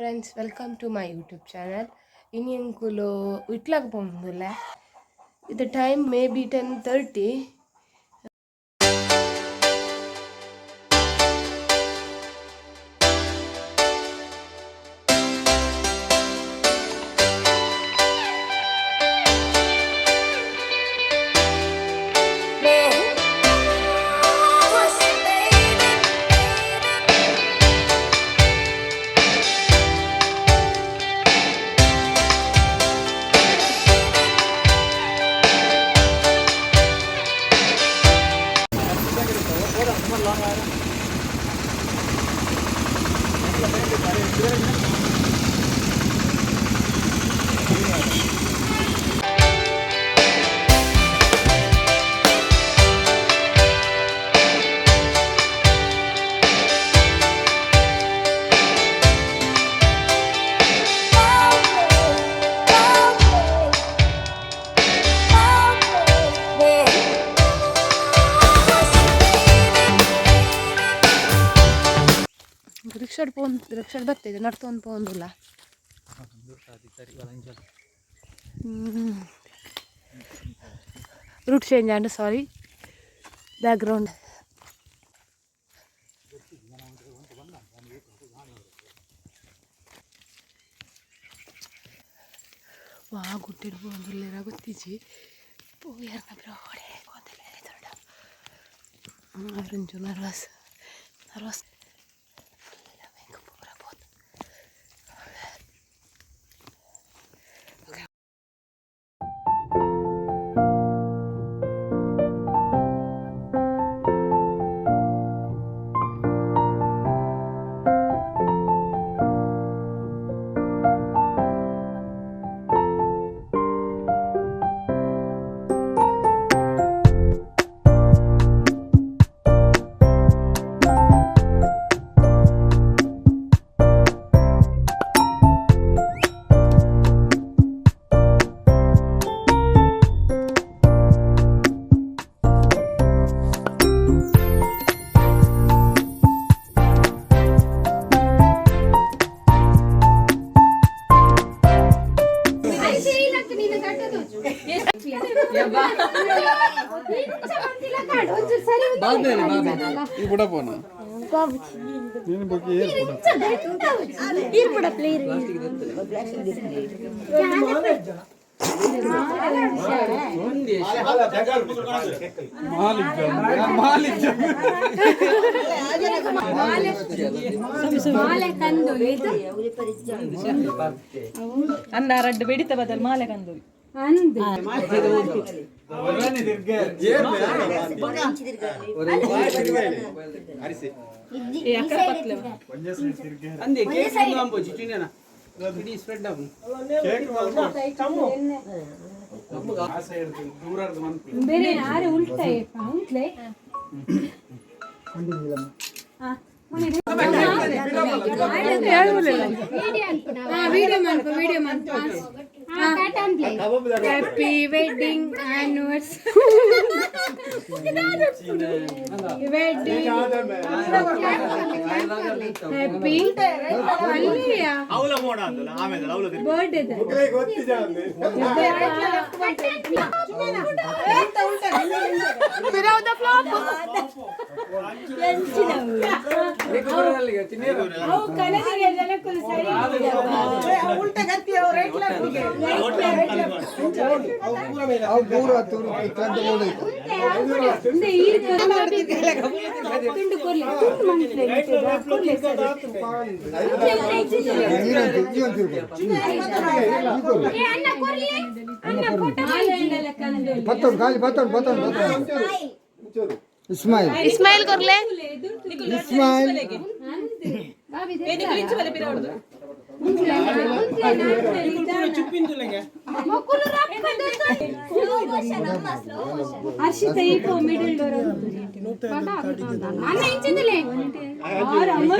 Friends, welcome to my YouTube channel. ಇನಿ ಎಂಕುಲು ವಿಟ್ಲಾಗ ಪೋಂದುಲ್ಲೆ. ಇದು ಟೈಮ್ ಮೇ ಬಿ 10:30. ರಿಕ್ಷಾಡ್ ಪೋನ್, ರಿಕ್ಷಾಡ್ ಬತ್ತಿದೆ, ನಡ್ತೊಂದು ಪೋಂದುಲ್ಲ. ರೂಟ್ ಚೇಂಜ್ ಆಂಡ್, ಸಾರಿ ಬ್ಯಾಕ್ಗ್ರೌಂಡ್. ವಾ ಗುಡ್ಡೆಡ್ ಪೋಂದುಲ್ಲೆರ ಗೊತ್ತಿಜ್ಜಿ. ಪೋಯರ್ನ ಬ್ರೋಡೆ ಪೋಂದುಲ್ಲೆರ್ ದೊಡ್ಡ ಅವ್ರೊಂಚೂರು ನರ್ವಸ್ ನರ್ವಸ್. ಫುಲ್ ಮೇಕಪ್ ಪೂರ ಪೋತು. ಈ ಬುಡ ಪೋನ ನೀನು ಬಗ್ಗೆ ಏರ್ ಬುಡ. ಮಾಲಿಕ್ ಮಾಲಿಕ್. ಅಂದ ರಡ್ಡು ಬೆಡಿತ ಬದಲು ಮಾಲೆ ಕಂದು. ಅಂದೆ ಕೇಕ್ ಅಂಬೋಜಿ ಚಿನ್ನ ಇಡೀ ಸ್ಪ್ರೆಡ್ ಆಪು. ಆಸೆ ಇರ್ತದೆ ದೂರದ ಮನ್ಪು. ಬೇರೆ ಯಾರು ಉಲ್ಟಾ ಉಂಟ್ಲೆ. ವಿಡಿಯೋ ಮನ್ಪು, ವಿಡಿಯೋ ಮನ್ಪು. Happy wedding anniversary, wedding happy ಅಲ್ಲಿಯ ಬರ್ಡೇ. ಅವು ಕಲದಿಗೆ ಜನಕ್ಕೂ ಸರಿ. ತುಂಡು ಕೊರ್ಲೆ, ತುಂಡು ಮಂತ್ಲೆ ಕೊರ್ಲೆ ಸರ್. ಪತ್ತೊಂದು ಖಾಲಿ, ಪತ್ತೊಂದು, ಪತ್ತೊಂದು, ಪತ್ತೊಂದು. ಇಸ್ಮಾಯಿಲ್. ಇಸ್ಮಾಯಿಲ್ ಕೊರ್ಲೆ. ಇಸ್ಮಾಯಿಲ್. Harshita ಈಪೋ ಮಿಡಲ್ ಡೋರ್. ಅನ್ನ ಇಂಚಿಂದಲೇ ಆರು ಅಮ್ಮ.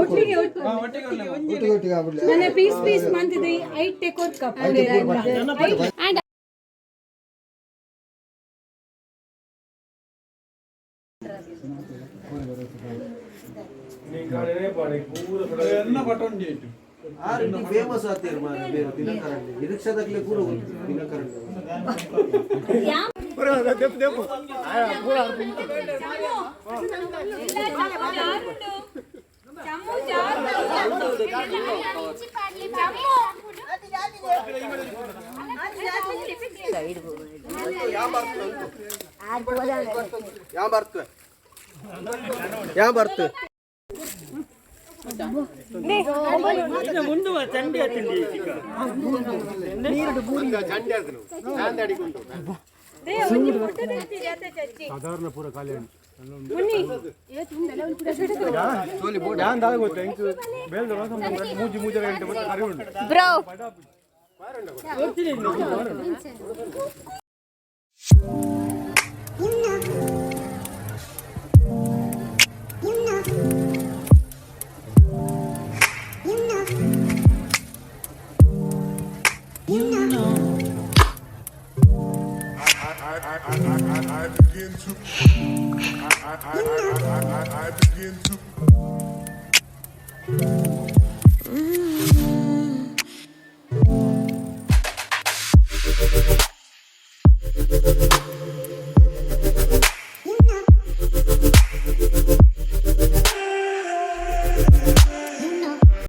ಒಟ್ಟಿಗೆ. ಒಟ್ಟಿಗೆ ಒಟ್ಟಿಗೆ ಆಗ್ಬಿಡ್ಲಿ. ನನ್ನ ಪೀಸ್ ಪೀಸ್ ಮಂತಿದೆ ಐಟ್ ಟೇಕ್ ಕಪ್. And ಎನ್ನ ಬಟನ್ ಜೇಟು. ಫೇಮಸ್ ಆತೀರ್ ಮಾರ್ರೆ ಬೇರೆ ದಿನಕರಣ್ಣ ನಿರೀಕ್ಷಾದಾಗ್ಲೇ ಪೂರ ಗೊತ್ತು ದಿನಕರಣ್ಣ. ದೆಪ್ಪು ದೆಪ್ಪು ಪೂರ. ಯಾ ಬರ್ತವೆ, ಯಾ ಬರ್ತವೆ. Bro. I begin to I begin to